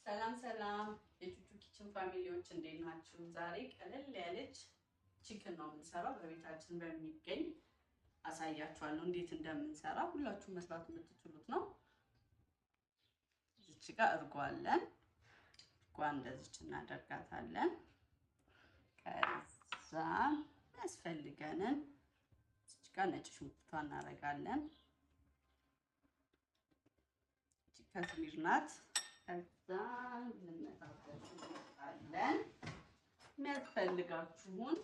ሰላም ሰላም የቹቹ Kitchen family ዎች እንዴት ናችሁ? ዛሬ ቀለል ያለች chicken ነው የምንሰራው። በቤታችን በሚገኝ አሳያችኋለሁ እንዴት እንደምንሰራ። ሁላችሁም መስራት የምትችሉት ነው። እዚች ጋር እርጎ አለን። እርጎ እንደዚች እናደርጋታለን። ከዛ ያስፈልገንን እዚች ጋር ነጭ ሽንኩርቷ እናደርጋለን። ከስሚር ናት። ከዛ እንመጣለን። የሚያስፈልጋችሁን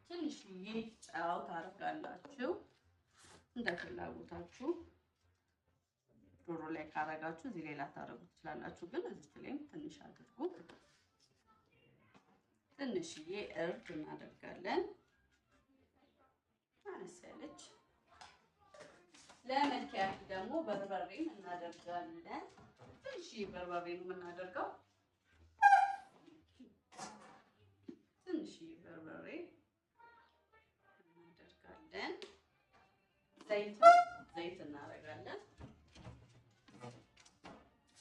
ትንሽዬ ጨው ታደርጋላችሁ እንደ ፍላጎታችሁ። ዶሮ ላይ ካረጋችሁ እዚህ ላይ ላታረጉ ትችላላችሁ፣ ግን እዚህ ላይም ትንሽ አድርጉ። ትንሽዬ እርድ እናደርጋለን፣ አነስ ያለች። ለመልክ ያህል ደግሞ በርበሬም እናደርጋለን። ትንሽዬ በርበሬ ነው የምናደርገው። ትንሽዬ በርበሬ እናደርጋለን። ዘይት እናደርጋለን።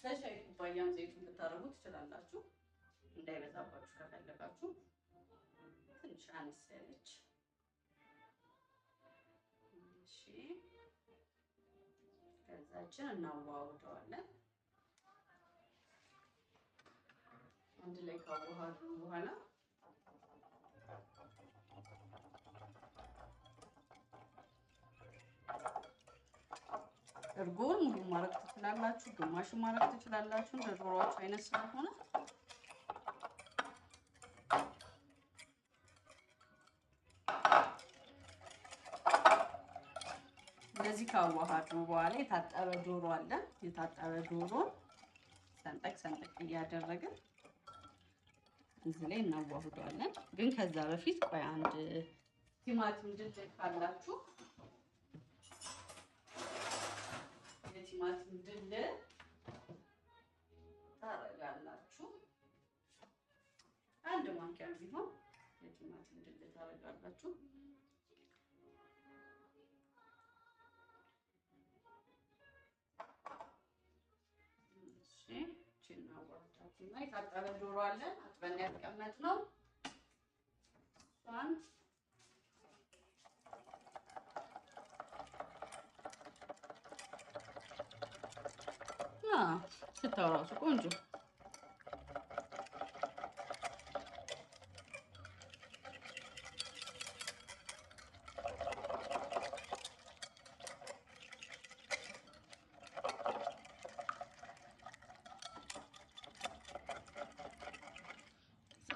ለሻይ ኩባያም ዘይቱን ብታደርጉ ትችላላችሁ፣ እንዳይበዛባችሁ ከፈለጋችሁ። ትንሽ አነስ ያለች። እሺ፣ ከዛችን እናዋውደዋለን። አንድ ላይ ካዋሃድነው በኋላ እርጎውን ሙሉ ማድረግ ትችላላችሁ፣ ግማሹ ማድረግ ትችላላችሁ። እንደ ዶሮዋችሁ አይነት ስለሆነ እንደዚህ ካዋሃድነው በኋላ የታጠበ ዶሮ አለ። የታጠበ ዶሮ ሰንጠቅ ሰንጠቅ እያደረግን እዚህ ላይ እናዋህደዋለን። ግን ከዛ በፊት ቆይ አንድ ቲማቲም ድልድል ካላችሁ የቲማቲም ድል ታረጋላችሁ። አንድ ማንኪያ ቢሆን የቲማቲም ድል ታረጋላችሁ። እሺ፣ እና የታጠበ ዶሮ አለን አጥበን ያስቀመጥነው እሷን ሽታው እራሱ ቆንጆ።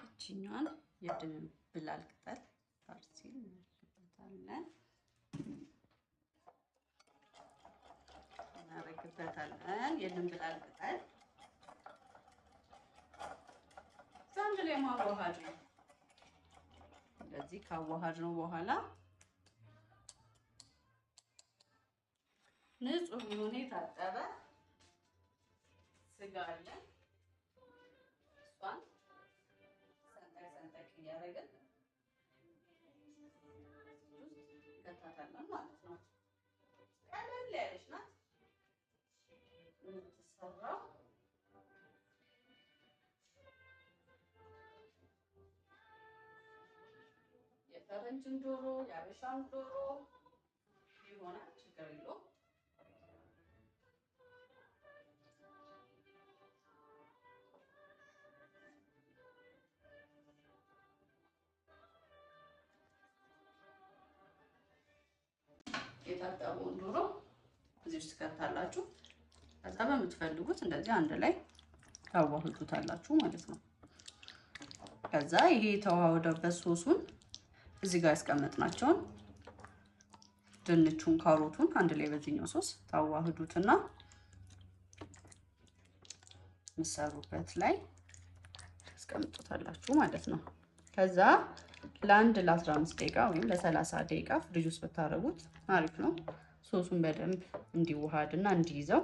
እችኛዋን የድንብላል ቅጠል parsley እናደርግበታለን። የድንብላል ቅጠል አንድ ላይ ማዋሃድ ነው። እንደዚህ ካዋሃድ ነው በኋላ ንጹህ የሆነ የታጠበ ስጋ አለ። እሷን ሰንጠቅ ሰንጠቅ እያደረግን እንከታታለን ማለት ነው። ቀለል ያለች ናት የምትሰራው። የፈረንጅን ዶሮ የአበሻን ዶሮ ይሆናል፣ ችግር የለውም። የታጠበውን ዶሮ እዚህ ውስጥ ከታላችሁ። ከዛ በምትፈልጉት እንደዚህ አንድ ላይ ታዋህዱታላችሁ ማለት ነው። ከዛ ይሄ የተዋህደበት ሶሱን እዚህ ጋር ያስቀመጥናቸውን ድንቹን፣ ካሮቱን አንድ ላይ በዚህኛው ሶስ ታዋህዱትና ምሰሩበት ላይ ታስቀምጡታላችሁ ማለት ነው። ከዛ ለአንድ ለ15 ደቂቃ ወይም ለ30 ደቂቃ ፍሪጅ ውስጥ ብታደርጉት አሪፍ ነው። ሶሱን በደንብ እንዲዋሃድና እንዲይዘው።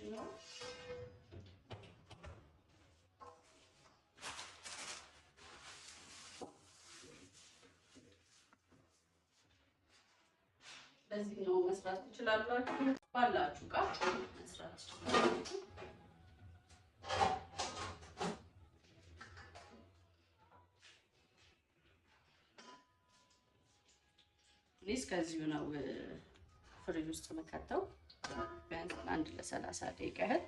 ነው። መስራት ትችላላችሁ። ባላችሁ እቃ መስራት ትችላላችሁ። እኔ እስከዚሁ ነው ፍሪጅ ውስጥ መከተው ቢያንስ ለአንድ ለ30 ደቂቃ ያህል።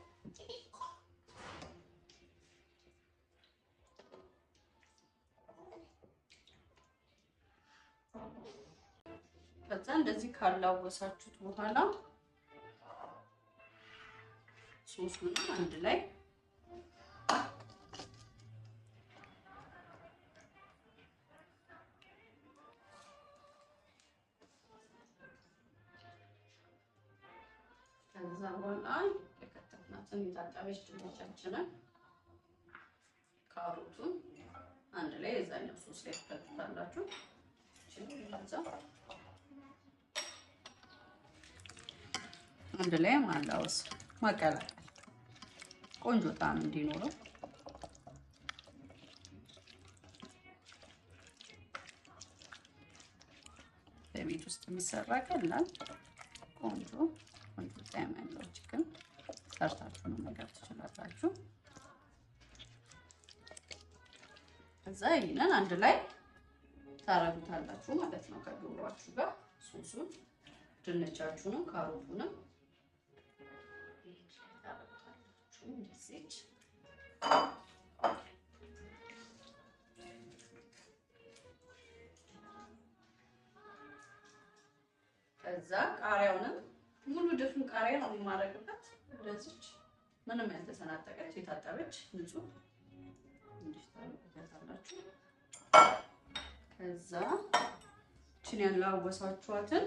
ከዛ እንደዚህ ካላወሳችሁት በኋላ ሶሱንም አንድ ላይ ከዛ በኋላ የከተፍናትን የታጠበች ድንቻችንን ካሮቱን አንድ ላይ የዛኛው ሶስ ላይ ትከቱታላችሁ። ከዛ አንድ ላይ ማላወስ ማቀላቀል ቆንጆ ጣዕም እንዲኖረው። በቤት ውስጥ የሚሰራ ቀላል ቆንጆ ቆንጆ ጣዕም ያለው ቺክን ሰርታችሁ መመገብ ትችላላችሁ። ከዛ ይሄንን አንድ ላይ ታረጉታላችሁ ማለት ነው ከዶሮአችሁ ጋር ሶሱን፣ ድንቻችሁንም ካሮቱንም እንደዚህ። ከዛ ቃሪያውንም ሙሉ ድፍን ቃሪያ ነው የማደርግበት። እንደዚች ምንም ያልተሰናጠቀች የታጠበች ንጹህ እንዲህ ታደርጉታላችሁ። ከዛ እቺን ያላወሳችኋትን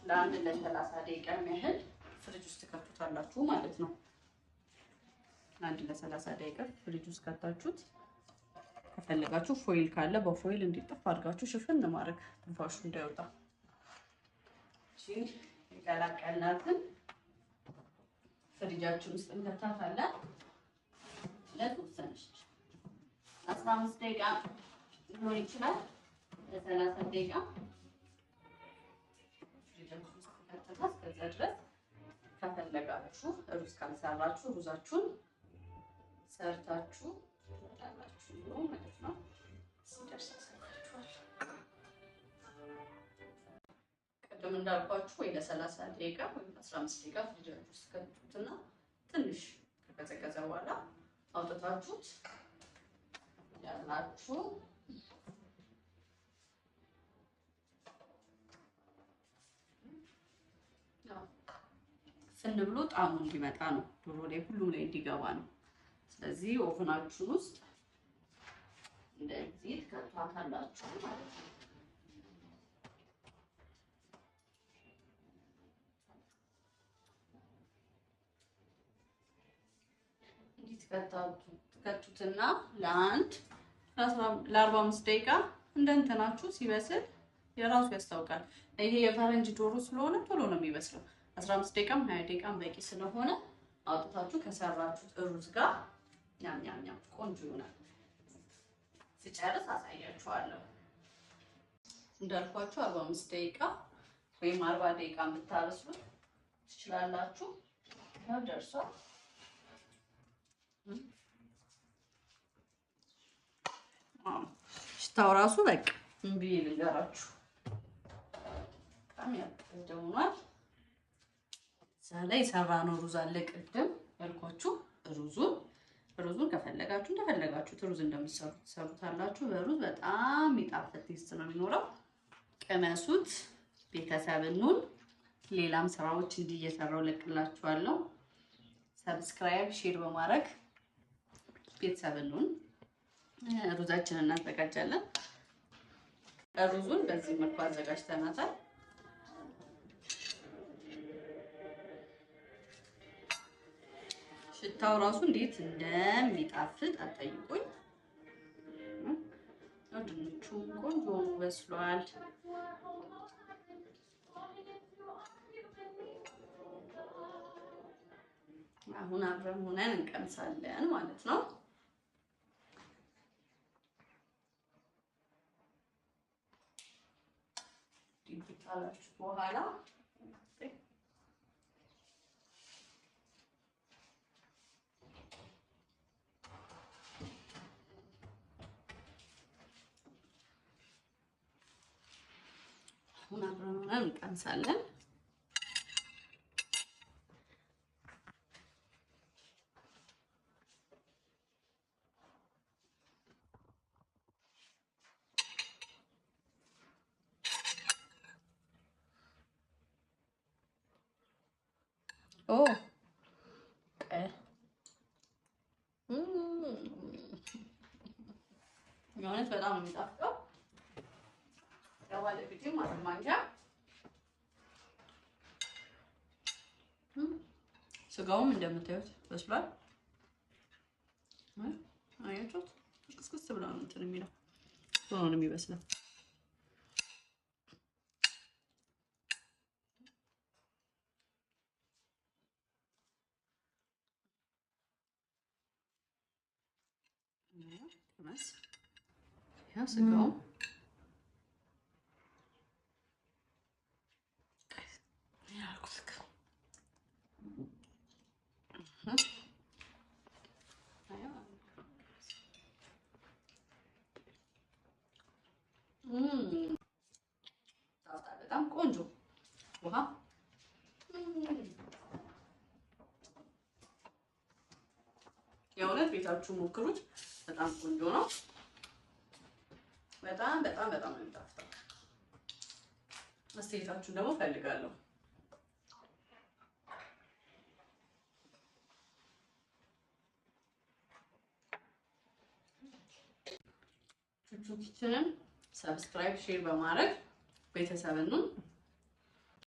ለአንድ ለ30 ደቂቃ ያህል ፍሪጅ ውስጥ ከቱታላችሁ ማለት ነው። ለአንድ ለ30 ደቂቃ ፍሪጅ ውስጥ ከታችሁት ከፈለጋችሁ foil ካለ በ foil እንዲጠፍ አድርጋችሁ ሽፍን ማድረግ ትንፋሹ እንዳይወጣ። እቺን የቀላቀልናትን ፍሪጃችን ውስጥ እንከታታለን ለተወሰነች 15 ደቂቃ ሊሆን ይችላል፣ ለ30 ደቂቃ ፍሪጃችን ውስጥ ከተታ። እስከዛ ድረስ ከፈለጋችሁ ሩዝ ካልሰራችሁ ሩዛችሁን ሰርታችሁ ትበላላችሁ ማለት ነው። ሲደርስ አሳያችኋለሁ። ቅድም እንዳልኳችሁ ወይ ለ30 ደቂቃ ወይ 15 ደቂቃ ፍሪጃችሁ ውስጥ ከቱትና ትንሽ ከቀዘቀዘ በኋላ አውጥታችሁት ያላችሁ ፍን ብሎ ጣዕሙ እንዲመጣ ነው። ዶሮ ላይ ሁሉም ላይ እንዲገባ ነው። ስለዚህ oven ኣችሁ ውስጥ እንደዚህ ትከቷታላችሁ ማለት ነው። እንዲህ ትከቱትና ለአንድ ለ45 ደቂቃ እንደንተናችሁ ሲበስል የራሱ ያስታውቃል። ይሄ የፈረንጅ ዶሮ ስለሆነ ቶሎ ነው የሚበስለው። 15 ደቂቃም 20 ደቂቃም በቂ ስለሆነ አውጥታችሁ ከሰራችሁት ሩዝ ጋር ኛም ኛም ኛም ቆንጆ ይሆናል። ስጨርስ አሳያችኋለሁ። እንዳልኳችሁ 45 ደቂቃ ወይም 40 ደቂቃ ብታበስሉት ትችላላችሁ። ያው ደርሷል። ሽታው ራሱ በቃ እምቢ ልንገራችሁ በጣም ያበደ ሆኗል። እዛ ላይ የሰራነው ሩዝ አለ ቅድም ያልኳችሁ ሩዙን ከፈለጋችሁ እንደፈለጋችሁት ሩዝ እንደምትሰሩት ትሰሩታላችሁ። በሩዝ በጣም የሚጣፍጥ taste ነው የሚኖረው። ቅመሱት። ቤተሰብኑን ሌላም ስራዎች እንዲህ እየሰራሁ እለቅላችኋለሁ። subscribe፣ share በማድረግ ቤተሰብኑን ሩዛችንን እናዘጋጃለን። ሩዙን በዚህ መልኩ አዘጋጅተናታል። ሽታው ራሱ እንዴት እንደሚጣፍጥ አጠይቁኝ። ድንቹ ቆንጆ በስሏል። አሁን አብረን ሆነን እንቀምሳለን ማለት ነው። ዲብጣላችሁ በኋላ አሁን አብረን ሆነን እንቀምሳለን። ኦ የእውነት በጣም ነው የሚጣፍጠው። ባለቤቴ ማለት ማንኪያ ስጋውም እንደምታዩት በስሏል። አያችሁት? ቅስቅስ ብሎ ነው እንትን የሚለው ቶሎ ነው የሚበስለው። ስጋው በጣም ቆንጆ ውሃ። የእውነት ቤታችሁ ሞክሩት። በጣም ቆንጆ ነው። በጣም በጣም በጣም ነው የሚጣፍጠው። አስተያየታችሁን ደግሞ እፈልጋለሁ። ቹቹ ኪችንን subscribe፣ share በማድረግ ቤተሰብን